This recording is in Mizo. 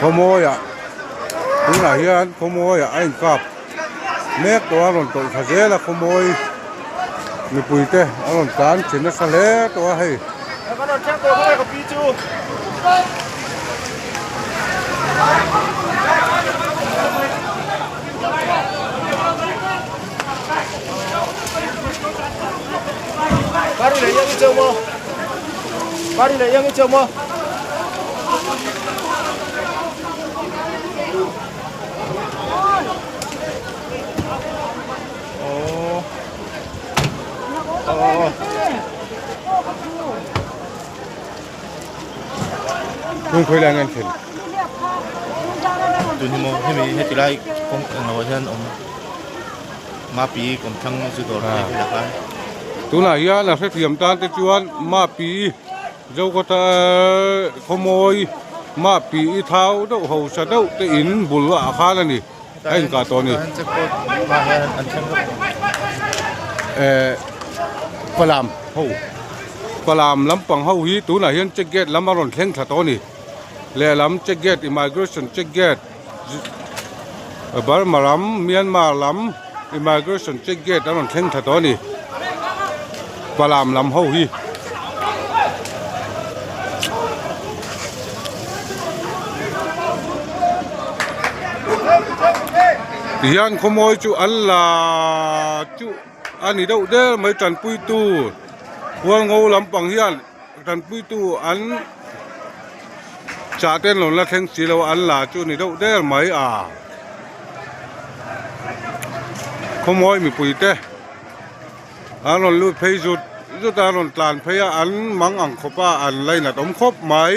Khawmawiah tunah hian khawmawiah a inkap mek tawh a rawn tawlh thla zel a khawmawi mipui te a rawn tlan thin nasa hle tawh a hei. Tun khawi lai nge an thlen? Tun hi maw hemi heti lai kawng englo ah hian awm Mapi kawmthlang zu dawr te hi la khan. Tunah hian a hrethiam tan te chuan Mapi Zokawta khawmawi Mapi i thau deuh hausa deuh te in bul ah khan a ni a inkah tawh a ni. Eh Falam ho Falam lampang ho hi tunah hian check gate lam a rawn thleng thla tawh a ni. Lehlam check gate immigration check gate Burma lam Myanmar lam immigration check gate a rawn thleng thla tawh a ni. Falam lam ho hi. Tihian khawmawi chu an la chu a ni deuh der mai tanpuitu hualngo lampang hian tanpuitu an chah te an lo la thleng si lo a an la chu a ni deuh der mai a khawmawi mipui te an rawn lut phei zut zut a an rawn tlan phei a an mang ang khawp a an lainat awm khawp mai.